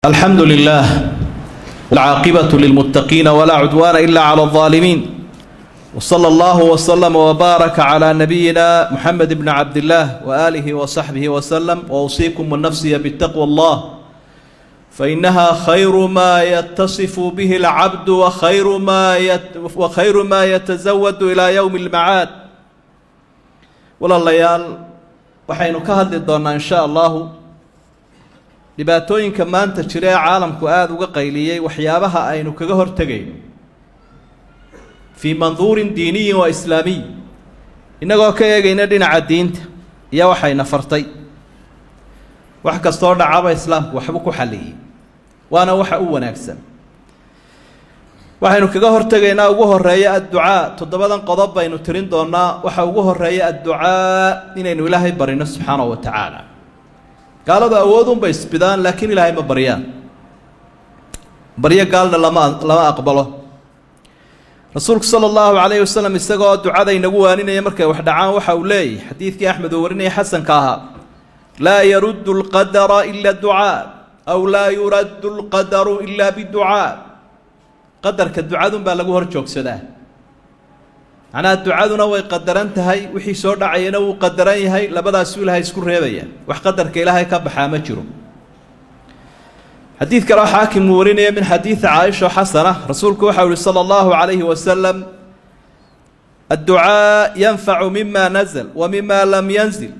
الحمد لله، العاقبة للمتقين ولا عدوان إلا على الظالمين، وصلى الله وسلم وبارك على نبينا محمد بن عبد الله وآله وصحبه وسلم. وأوصيكم ونفسي بتقوى الله، فإنها خير ما يتصف به العبد وخير ما يتزود إلى يوم المعاد. Walaalayaal, waxaynu ka hadli doonaa in sha Allahu dhibaatooyinka maanta jira ee caalamku aada uga qayliyey, waxyaabaha aynu kaga hortegayno fii manduurin diiniyin wa islaamiy, innagoo ka eegayna dhinaca diinta iyo waxayna fartay. Wax kastoo dhacaba islaamku waxbu ku xalliyey, waana waxa u wanaagsan. Waxaynu kaga hortegaynaa ugu horeeya adducaa. Toddobadan qodob baynu tirin doonaa. Waxa ugu horeeya adducaa, inaynu Ilaahay barino subxaanahu wa tacaala. Gaaladu awoodunbay isbidaan, laakiin Ilaahay ma baryaan. Baryo gaalna lama aqbalo. Rasuulku sala Allahu calayhi wasalam, isagoo ducada inagu waaninaya markay wax dhacaan, waxa uu leeyahy xadiidkii Axmed uu warinaya, xasanka ahaa: "Laa yaruddu alqadara ila ducaa", aw "Laa yuraddu alqadaru ila biducaa". Qadarka ducadun baa lagu hor joogsadaa. Macnaha, ducaduna way qadaran tahay, wixii soo dhacayana wuu qadaran yahay. Labadaasuu Ilaahay isku reebaya. Wax qadarka Ilaahay ka baxaa ma jiro. Xadiid kaleo Xaakim uu warinaya min xadiidi Caaisha xasana, rasuulku waxau yihi sala Allahu calayhi wasalam: "Adducaa yanfacu mima nazal wa mima lam yanzil."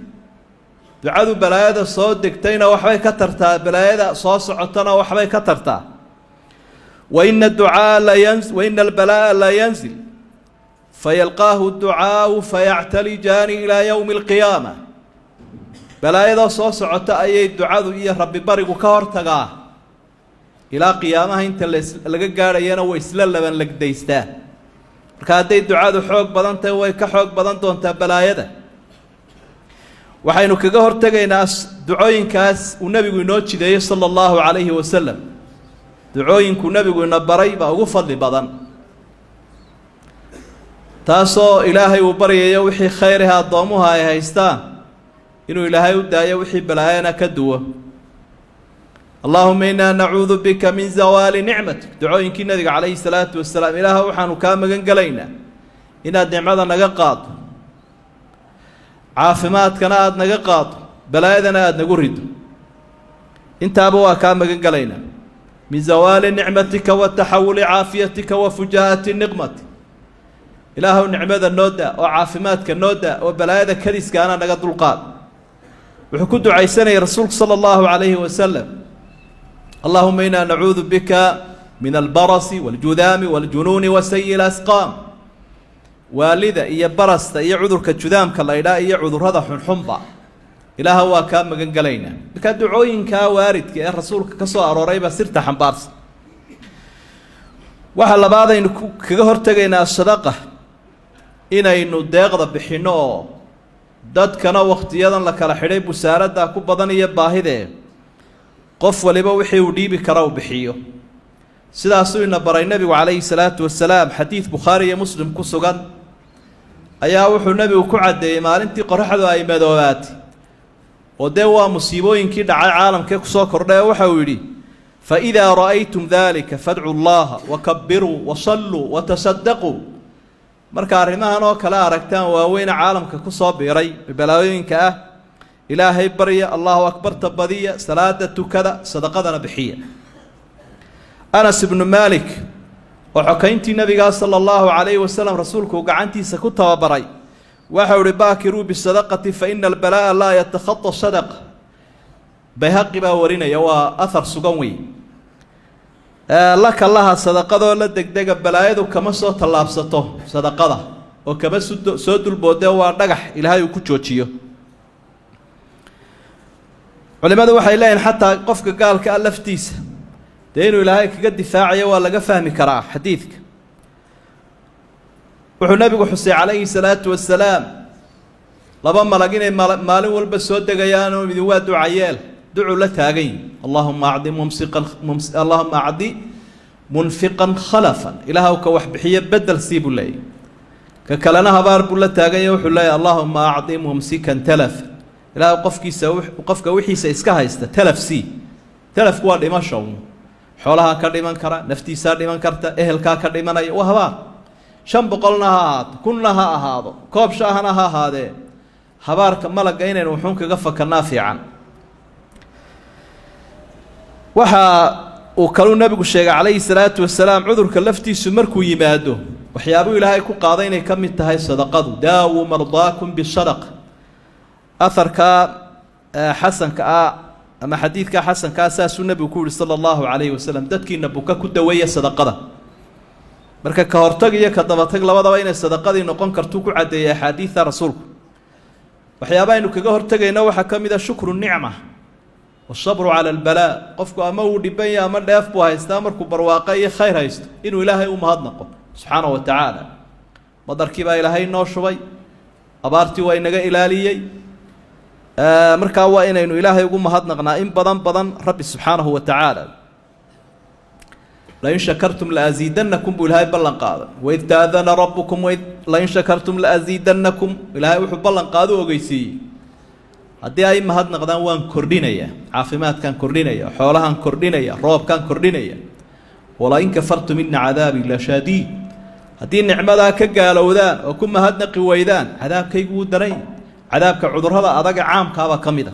Ducadu balaayada soo degtayna waxbay ka tartaa, balaayada soo socotana waxbay ka tartaa. Waina ducaa la yan waina albalaa'a la yanzil fayalqaahu ducaau fayactalijaani ilaa yowmi alqiyaama. Balaayadoo soo socota ayay ducadu iyo Rabbi barigu ka hortagaa, ilaa qiyaamaha inta laga gaadhayana way isla laban legdaystaa. Marka hadday ducadu xoog badan tahay, way ka xoog badan doontaa balaayada. Waxaynu kaga hortegaynaa ducooyinkaas uu nebigu inoo jideeyey sala Allahu calayhi wasalam. Ducooyinkuu nebigu ina baray baa ugu fadli badan, taasoo Ilaahay uu baryayo wixii khayr ah addoomuhu ay haystaan inuu Ilaahay u daayo, wixii balaayana ka duwo. "Allaahuma innaa nacuudu bika min zawaali nicmatik", ducooyinkii nabiga calayhi salaatu wasalaam. Ilaah, waxaanu kaa magan gelaynaa inaad nicmada naga qaado, caafimaadkana aada naga qaado, balaayadana aada nagu rido. Intaaba waa kaa magan gelaynaa: min zawaali nicmatika wa taxawuli caafiyatika wa fujaa'ati niqmatik. Ilaahow, nicmada noo daa oo caafimaadka noo daa oo balaayada kadiskaana naga dulqaad. Wuxuu ku ducaysanayay rasuulku sala Allahu calayhi wasalam: "Allahuma inaa nacuudu bika min albarasi waljudaami waljunuuni wa sayi lasqaam". Waalida iyo barasta iyo cudurka judaamka la ydhaa iyo cudurrada xunxunba, Ilaaha, waa kaa magan gelaynaa. Markaa ducooyinkaa waaridka ee rasuulka ka soo arooray baa sirta xambaarsan. Waxa labaadaynu kaga hortegaynaa sadaqa, inaynu deeqda bixinno oo dadkana wakhtiyadan la kala xidhay busaaradda ku badan iyo baahidee, qof waliba wixii uu dhiibi kara uu bixiyo. Sidaasuu ina baray nebigu calayhi salaatu wasalaam. Xadiid Bukhaari iyo Muslim ku sugan ayaa wuxuu nebigu ku caddeeyey maalintii qoraxdu ay madoobaatay, oo dee waa musiibooyinkii dhacay caalamkee kusoo kordhay, waxa uu yidhi: "Faidaa ra'aytum dalika fadcuu Allaha wakabiruu wasalluu watasadaquu." Marka arrimahan oo kale aragtaan waaweyne caalamka ku soo biiray, balaayooyinka ah, Ilaahay barya, Allahu akbarta badiya, salaada tukada, sadaqadana bixiya. Anas ibnu Maalik, oo xokayntii nabigaa sala Allahu calayhi wasalam rasuulku gacantiisa ku tababaray, waxau uhi: "Baakiruu bisadaqati, fa ina albalaa'a laa yatakhata sadaqa." Bayhaqi baa warinaya, waa ahar sugan wey. La kalaha sadaqadoo la degdega, balaayadu kama soo tallaabsato sadaqada oo kama soo dulboodee, waa dhagax Ilaahay uu ku joojiyo. Culimmadu waxay leeyihin, xataa qofka gaalka ah laftiisa dee inuu Ilaahay kaga difaacayo waa laga fahmi karaa xadiidka. Wuxuu nabigu xusay calayhi salaatu wasalaam laba malag inay maalin walba soo degayaan, oo idin waa ducayeel, ducuu la taagan yihi: "Allahuma acdi mumsiqan, Allahuma acdi munfiqan khalafan", Ilaahw, ka wax bixiyo bedel sii, buu leeyahy. Ka kalena habaar buu la taaganya, wuxuu leeyahy: "Allahuma acdi mumsikan talafan", Ilaahw, qofkiisa, qofka wixiisa iska haysta talaf sii. Telafku waa dhimasho un, xoolahaa ka dhiman kara, naftiisaa dhiman karta, ehelkaa ka dhimanaya, waa habaar. 500na ha ahaato, 1000na ha ahaado, koob shaahna ha ahaadee, habaarka malagga inaynu wuxuun kaga fakannaa fiican. Waxa uu kaluu nabigu sheegay calayhi salaatu wasalaam, cudurka laftiisu markuu yimaado waxyaabuu Ilaahay ku qaaday inay ka mid tahay sadaqadu. Daawuu mardaakum bisadaqa. Aharkaa xasanka ah ama xadiidkaa xasankaa saasuu nebigu ku yihi sala allahu calayhi wasalam: dadkiina buka ku daweeya sadaqada. Marka ka hortag iyo ka dabatag labadaba inay sadaqadii noqon kartuu ku caddeeyay axaadiida rasuulku. Waxyaaba aynu kaga hortegayno waxaa ka mid a shukru nicma wasabru cala albalaa. Qofku ama uu dhiban yahay ama dheef buu haystaa, markuu barwaaqo iyo khayr haysto inuu Ilaahay u mahadnaqo subxaana wa tacaala. Madarkii baa Ilaahay noo shubay, abaartii waa inaga ilaaliyey, markaa waa inaynu Ilaahay ugu mahadnaqnaa in badan badan Rabbi subxaanahu wa tacaala. Lain shakartum laaziidanakum buu Ilaahay ballan qaaday. Waid taadana rabbukum lain shakartum laaziidanakum. Ilaahay wuxuu ballan qaado u ogeysiiyey: haddii ay mahadnaqdaan waan kordhinaya, caafimaadkaan kordhinaya, xoolahaan kordhinaya, roobkaan kordhinaya. Walain kafartum ina cadaabii la shadiid. Haddii nicmadaa ka gaalowdaan oo ku mahadnaqi weydaan, cadaabkaygu wuu daran. Cadaabka cudurrada adaga caamkaabaa ka mid a.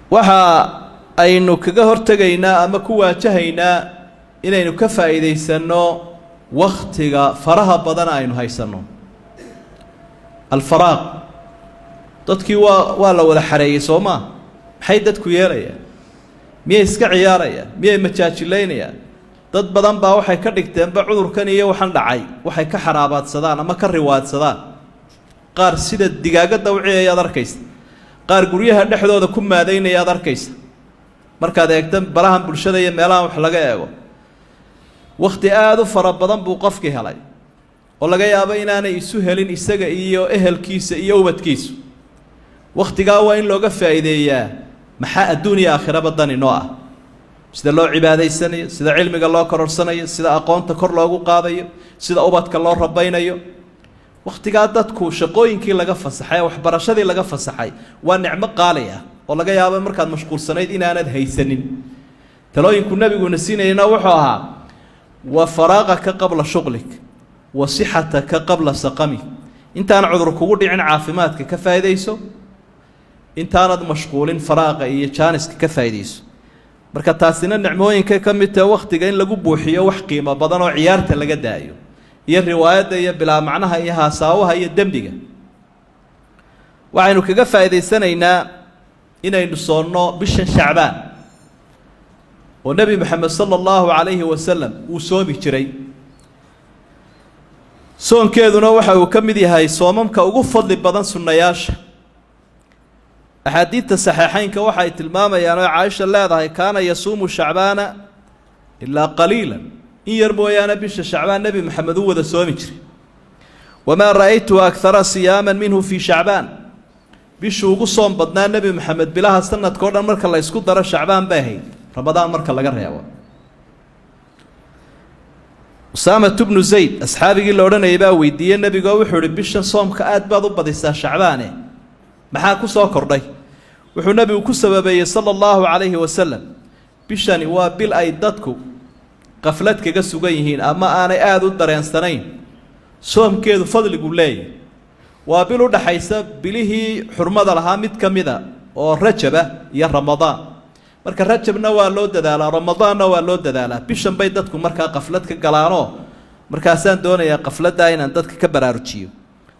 Waxa aynu kaga hortegaynaa ama ku waajahaynaa inaynu ka faa'iidaysanno waktiga faraha badan aynu haysanno, alfaraaq. Dadkii waa la wada xareeyey, soo maa? Maxay dadku yeelayaan? Miyay iska ciyaarayaan? Miyay majaajilaynayaan? Dad badan baa waxay ka dhigteenba cudurkan iyo waxan dhacay waxay ka xaraabaadsadaan ama ka riwaadsadaan. Qaar sida digaagadda u ciyayaad arkaysa, qaar guryaha dhexdooda ku maadaynayaad arkaysa. Markaad eegta barahan bulshada iyo meelahan wax laga eego, wakhti aada u fara badan buu qofkii helay oo laga yaabo inaanay isu helin isaga iyo ehelkiisa iyo ubadkiisu. Wakhtigaa waa in looga faa'iideeyaa. Maxaa adduun iyo aakhiraba dan inoo ah? Sida loo cibaadaysanayo, sida cilmiga loo kororsanayo, sida aqoonta kor loogu qaadayo, sida ubadka loo rabaynayo. Wakhtigaa dadku shaqooyinkii laga fasaxay, waxbarashadii laga fasaxay, waa nicmo qaali ah oo laga yaabo markaad mashquulsanayd inaanad haysanin. Talooyinku nabiguna siinayna wuxuu ahaa: wa faraaqaka qabla shuqlik wa sixataka qabla saqamik. Intaan cudur kugu dhicin caafimaadka ka faa'iidayso, intaanad mashquulin faraaqa iyo jaaniska ka faa'iidayso. Marka taasina nicmooyinkay ka mid tahe, wakhtiga in lagu buuxiyo wax qiimo badan oo ciyaarta laga daayo iyo riwaayadda iyo bilaa macnaha iyo haasaawaha iyo dembiga. Waxaynu kaga faa'iidaysanaynaa inaynu soonno bishan Shacbaan oo Nebi Moxamed sala allahu calayhi wasalam uu soomi jiray. Soonkeeduna waxa uu ka mid yahay soomamka ugu fadli badan sunnayaasha. Axaadiidta saxiixeynka waxay tilmaamayaan oo Caaisha leedahay: kaana yasuumu shacbaana ilaa qaliila, in yar mooyaane bisha Shacbaan Nebi Maxamed u wada soomi jiray. Wamaa ra'aytu akara siyaaman minhu fii Shacbaan. Bishuu ugu soom badnaa Nebi Maxamed bilaha sanadka o dhan marka la ysku daro Shacbaan bay ahayd, Ramadaan marka laga reebo. Usaamat bnu Zayd, asxaabigii la odhanayay, baa weydiiyey nebigo, wuxuu ihi: bishan soomka aad baad u badisaa Shacbaane, maxaa ku soo kordhay? Wuxuu nebigu ku sababeeyey sala allahu calayhi wasalam: bishani waa bil ay dadku qaflad kaga sugan yihiin ama aanay aada u dareensanayn soomkeedu fadligu leeyahy. Waa bil u dhaxaysa bilihii xurmada lahaa mid ka mida oo Rajaba iyo Ramadaan. Marka Rajabna waa loo dadaalaa, Ramadaanna waa loo dadaalaa. Bishan bay dadku markaa qaflad ka galaanoo, markaasaan doonayaa qafladdaa inaan dadka ka baraarujiyo.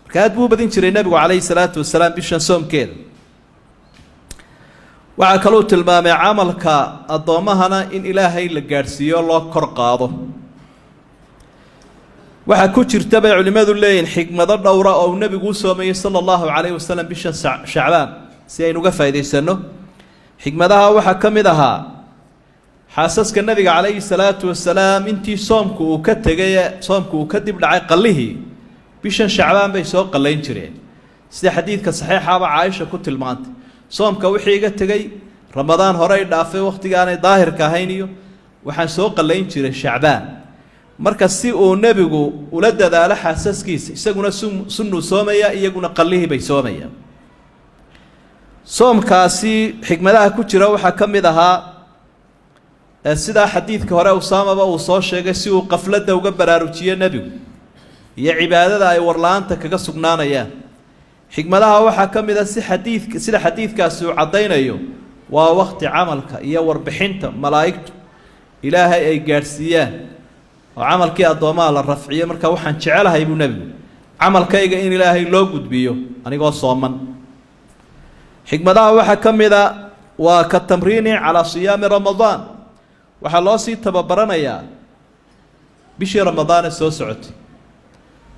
Marka aad buu u badin jiray nebigu calayhi salaatu wasalaam bishan soomkeeda. Waxaa kaluu tilmaamay camalka addoommahana in Ilaahay la gaadhsiiyo, loo kor qaado. Waxaa ku jirta bay culimmadu leeyihin xikmado dhowra oo uu nebigu u soomayey sala allahu calayhi wasalam bishan Shacbaan si aynu uga faa'iidaysanno. Xikmadaha waxaa ka mid ahaa xaasaska nebiga calayhi salaatu wasalaam intii soomku uu ka tegay ee soomku uu ka dib dhacay qallihii, bishan Shacbaan bay soo qallayn jireen, sida xadiidka saxiixaaba Caaisha ku tilmaantay: soomka wixii iga tegey Ramadaan horey dhaafay, wakhtigaanay daahirka ahayn, iyo waxaan soo qallayn jiray Shacbaan. Marka si uu nebigu ula dadaalo xaasaskiisa, isaguna sunnuu soomaya, iyaguna qallihii bay soomayaan. Soomkaasi xikmadaha ku jira waxaa ka mid ahaa, sidaa xadiidka hore Usaamaba uu soo sheegay, si uu qafladda uga baraarujiyo nebigu iyo cibaadada ay warla-aanta kaga sugnaanayaan. Xikmadaha waxaa ka mid a, si xadiidka, sida xadiidkaasi uu caddaynayo, waa wakti camalka iyo warbixinta malaa'igtu Ilaahay ay gaadhsiiyaan oo camalkii addoommaha la rafciyo. Marka waxaan jecelahay, buu nebigu, camalkayga in Ilaahay loo gudbiyo anigoo sooman. Xikmadaha waxaa ka mid a waa ka tamriini calaa siyaami Ramadaan. Waxaa loo sii tababaranayaa bishii Ramadaane soo socotay,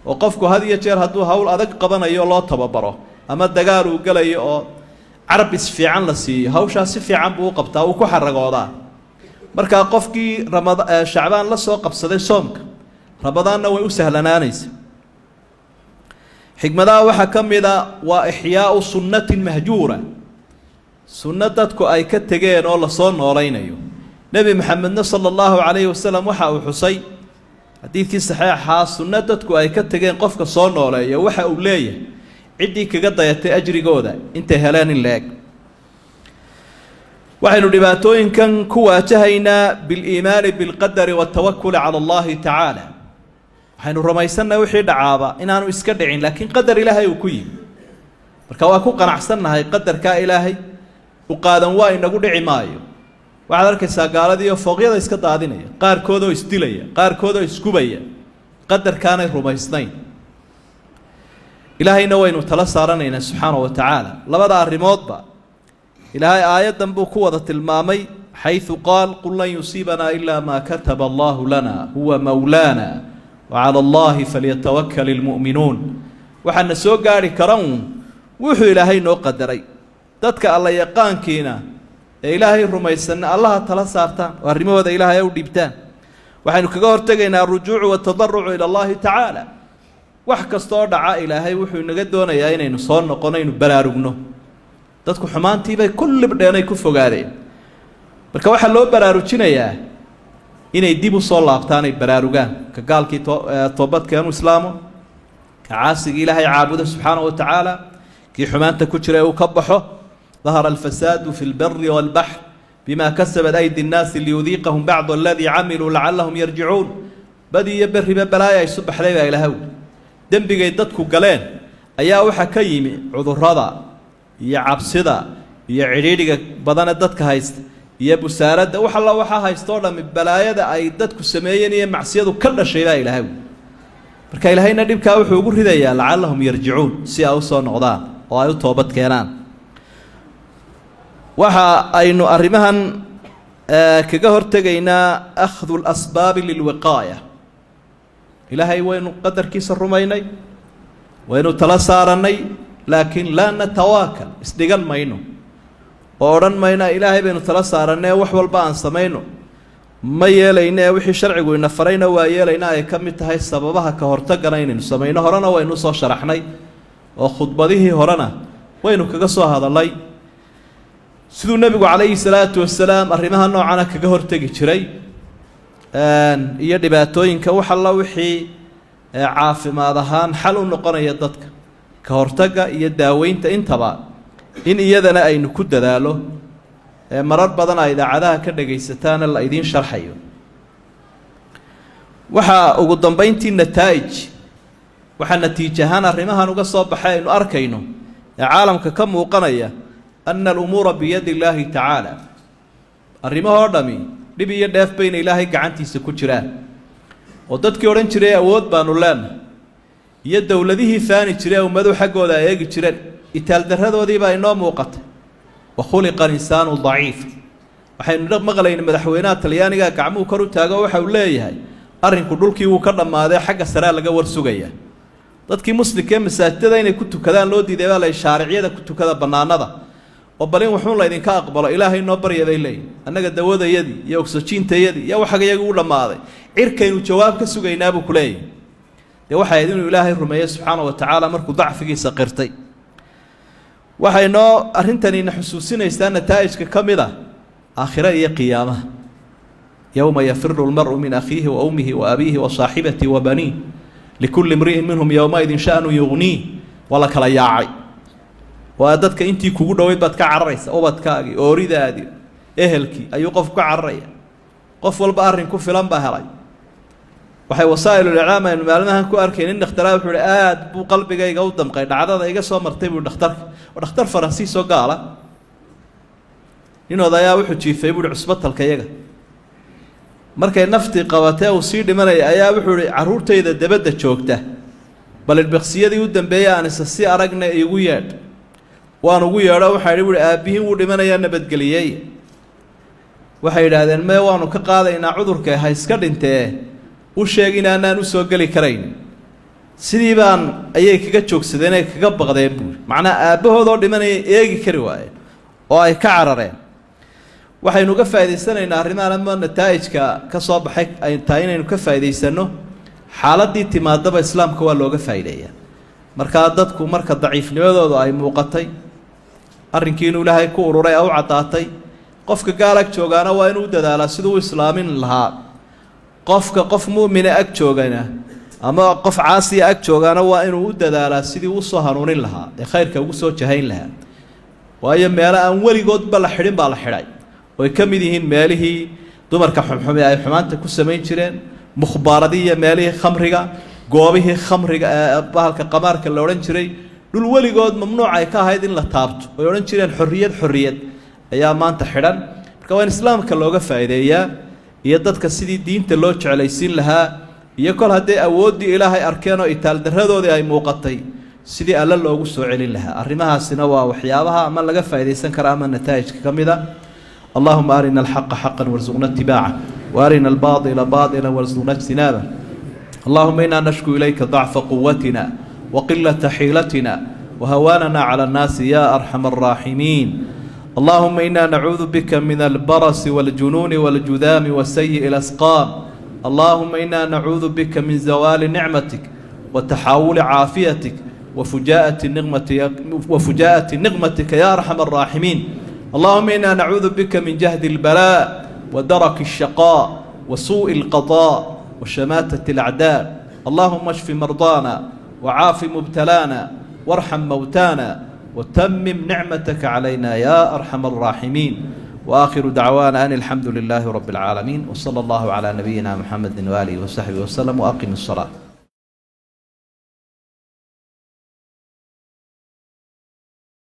oo qofku had iyo jeer hadduu hawl adag qabanayo loo tababaro ama dagaal uu gelayo oo carbis fiican la siiyo, hawshaas si fiican buu u qabtaa, uu ku xaragoodaa. Markaa qofkii ramada Shacbaan la soo qabsaday soomka, Ramadaanna way u sahlanaanaysa. Xikmadaha waxaa ka mid a waa ixyaau sunnatin mahjuura, sunno dadku ay ka tegeen oo lasoo noolaynayo. Nebi Maxamedna sala allahu calayhi wasalam waxa uu xusay xadiidkii saxeexaa, sunno dadku ay ka tegeen qofka soo nooleeyo waxa uu leeyahay ciddii kaga dayatay ajrigooda intay heleen in la-eg. Waxaynu dhibaatooyinkan ku waajahaynaa biliimaani bilqadari waltawakuli cala Allahi tacaala. Waxaynu rumaysannahay wixii dhacaaba inaanu iska dhicin, laakiin qadar Ilaahay uu ku yimi. Marka waa ku qanacsannahay qadarkaa Ilaahay u qaadan waa inagu dhici maayo. Waxaad arkaysaa gaaladii oo fooqyada iska daadinaya, qaarkoodoo isdilaya, qaarkoodoo isgubaya, qadarkaanay rumaysnayn. Ilaahayna waynu tala saaranaynaa subxaana wa tacaala. Labada arrimoodba Ilaahay aayaddan buu ku wada tilmaamay, xaysu qaal: qul lan yusiibanaa ilaa maa kataba Allahu lana huwa mawlaana wacala Allahi falyatawakal ilmu'minuun. Waxaana soo gaarhi kara uun wuxuu Ilaahay noo qadaray. Dadka alla yaqaankiina ee Ilaahay rumaysanna Allaha tala saartaan oo arrimahooda Ilaahay u dhiibtaan. Waxaynu kaga hortegaynaa arujuucu watadarucu ila Allahi tacaala. Wax kastaoo dhaca Ilaahay wuxuu inaga doonayaa inaynu soo noqono, aynu baraarugno. Dadku xumaantiibay ku libdheenay, ku fogaadeen. Marka waxaa loo baraarujinayaa inay dib u soo laabtaan, ay baraarugaan. Ka gaalkii toobadkeenu islaamo, ka caasigii Ilaahay caabudo subxaana wa tacaala, kii xumaanta ku jira ee uu ka baxo. Dahara alfasaadu fi lbari walbaxr bima kasabat aydi nnaasi liyudiiqahum bacd aladii camiluu lacalahum yarjicuun. Badi iyo berriba balaaya isu baxday baa Ilahaw. Dembigay dadku galeen ayaa waxaa ka yimi cudurrada iyo cabsida iyo cidhiidhiga badane dadka haysta iyo busaaradda. Wax alla waxaa haysta oo dhammi balaayada ay dadku sameeyeen iyo macsiyadu ka dhashay baa Ilahaw. Marka Ilaahayna dhibkaa wuxuu ugu ridayaa lacallahum yarjicuun, si ay u soo noqdaan oo ay u toobad keenaan. Waxa aynu arrimahan kaga hortegaynaa akhdu lasbaabi lilwiqaaya. Ilaahay waynu qadarkiisa rumaynay, waynu tala saarannay, laakiin laa natawaakal, isdhigan mayno oo odhan mayna Ilaahay baynu tala saarannay, wax walba aan samayno ma yeelayno. Ee wixii sharcigu ina farayna waa yeelayna, ay ka mid tahay sababaha ka hortagana inaynu samayno. Horena waynu soo sharaxnay oo khudbadihii horena waynu kaga soo hadalnay siduu nebigu calayhi salaatu wasalaam arrimaha noocana kaga hortegi jiray iyo dhibaatooyinka. Wax alla wixii caafimaad ahaan xal u noqonaya dadka ka hortagga iyo daaweynta intaba in iyadana aynu ku dadaalo, marar badan a idaacadaha ka dhegaysataana la idiin sharxayo. Waxaa ugu dambeyntii nataa'ij, waxaa natiij ahaan arrimahan uga soo baxay aynu arkayno ee caalamka ka muuqanaya, ana alumuura biyadi illaahi tacaala. Arrimahoo dhami, dhib iyo dheef bayna Ilaahay gacantiisa ku jiraan, oo dadkii odhan jiray awood baanu leenahay iyo dowladihii faani jiray ummadu xaggooda ay eegi jireen, itaaldarradoodii baa inoo muuqatay. Wa khuliqa alinsaanu daciif. Waxaynu maqlayna madaxweynaha Talyaaniga gacmuhu kor u taago, waxa uu leeyahay arrinku dhulkii wuu ka dhammaaday, xagga saraa laga war sugayaa. Dadkii muslimka ee masaajidada inay ku tukadaan loo diiday baa la shaaricyada ku tukada, bannaanada, oo bal in wuxuun laydinka aqbalo Ilaahay noo barya bay leeyihin. Annaga dawadayadii iyo ogsajiintayadii iyo waxaga iyagu u dhammaaday, cirkaynu jawaab ka sugaynaa buu ku leeyahay. Dee waxay ahayd inuu Ilaahay rumeeyo subxaana wa tacaala markuu dacfigiisa qirtay. Waxay noo arrintanina xusuusinaysaa nataa'ijka ka mid a aakhiro iyo qiyaamaha: yowma yafiru lmar'u min akhiihi wa ummihi wa abiihi wa saaxibatihi wa baniih, likulli imri'in minhum yowmaidin sha'nu yugniih. Waa la kala yaacay. Waa dadka intii kugu dhoweyd baad ka cararaysa, ubadkaagii, ooridaadii, ehelkii ayuu qofku ka cararaya. Qof walba arrin ku filan baa helay. Waxay wasaa'ilul-iclaam aynu maalmahan ku arkayn nin dhakhtaraa wuxuu uhi aada buu qalbigayga u damqay dhacdada iga soo martay buu dhakhtarka. Waa dhakhtar Faransiis oo gaala. Nin odayaa wuxuu jiifay buuhi cusbatalka iyaga. Markay naftii qabatee uu sii dhimanaya ayaa wuxuu ihi carruurtayda debadda joogta, bal ilbiqsiyadii u dambeeyey aan isa si aragna iigu yeedh. Waan ugu yeedho, waxaa idhi buuhi aabbihiin wuu dhimanayaa, nabadgeliyey. Waxay yidhaahdeen mee, waanu ka qaadaynaa cudurka, ha iska dhintee, u sheeg inaanaan usoo geli karayn. Sidii baan ayay kaga joogsadeen ay kaga baqdeen buuri. Macnaa aabbahoodoo dhimanaya eegi kari waayeen oo ay ka carareen. Waxaynu ka faa'idaysanaynaa arrimahan ama nataa'ijka ka soo baxay ay tahay inaynu ka faa'idaysano. Xaaladdii timaadaba islaamka waa looga faa'iideeyaa. Markaa dadku marka daciifnimadoodu ay muuqatay, arrinkii inuu Ilaahay ku ururay a u caddaatay, qofka gaal ag joogaana waa inuu dadaalaa siduu u islaamin lahaa. Qofka qof mu'mina ag joogana ama qof caasiya ag joogaana waa inuu u dadaalaa sidii usoo hanuunin lahaa ee khayrka ugu soo jahayn lahaa. Waayo meelo aan weligoodba la xidhin baa la xidhay, oy ka mid yihiin meelihii dumarka xumxumi ay xumaanta ku samayn jireen, mukhbaaradii iyo meelihii khamriga, goobihii khamriga ee bahalka qamaarka la odhan jiray. Dhul weligood mamnuuc ay ka ahayd in la taabto oy odhan jireen xorriyad xorriyad ayaa maanta xidhan. Marka waa in islaamka looga faa'iideeyaa iyo dadka sidii diinta loo jeclaysiin lahaa, iyo kol haddii awooddii Ilaahay arkeen oo itaaldarradoodii ay muuqatay, sidii alle loogu soo celin lahaa. Arrimahaasina waa waxyaabaha ama laga faa'iidaysan kara ama nataa'ijka ka mid a. اللهم أرنا الحق حقا وارزقنا اتباعه، وأرنا الباطل باطلا وارزقنا اجتنابه. اللهم إنا نشكو إليك ضعف قوتنا وقلة حيلتنا وهواننا على الناس يا أرحم الراحمين. اللهم إنا نعوذ بك من البرص والجنون والجذام وسيء الأسقام. اللهم إنا نعوذ بك من زوال نعمتك وتحول عافيتك وفجاءة نقمتك يا أرحم الراحمين. اللهم إنا نعوذ بك من جهد البلاء ودرك الشقاء وسوء القضاء وشماتة الأعداء. اللهم اشف مرضانا وعاف مبتلانا وارحم موتانا وتمم نعمتك علينا يا أرحم الراحمين. وآخر دعوانا أن الحمد لله رب العالمين، وصلى الله على نبينا محمد وآله وصحبه وسلم، وأقم الصلاة.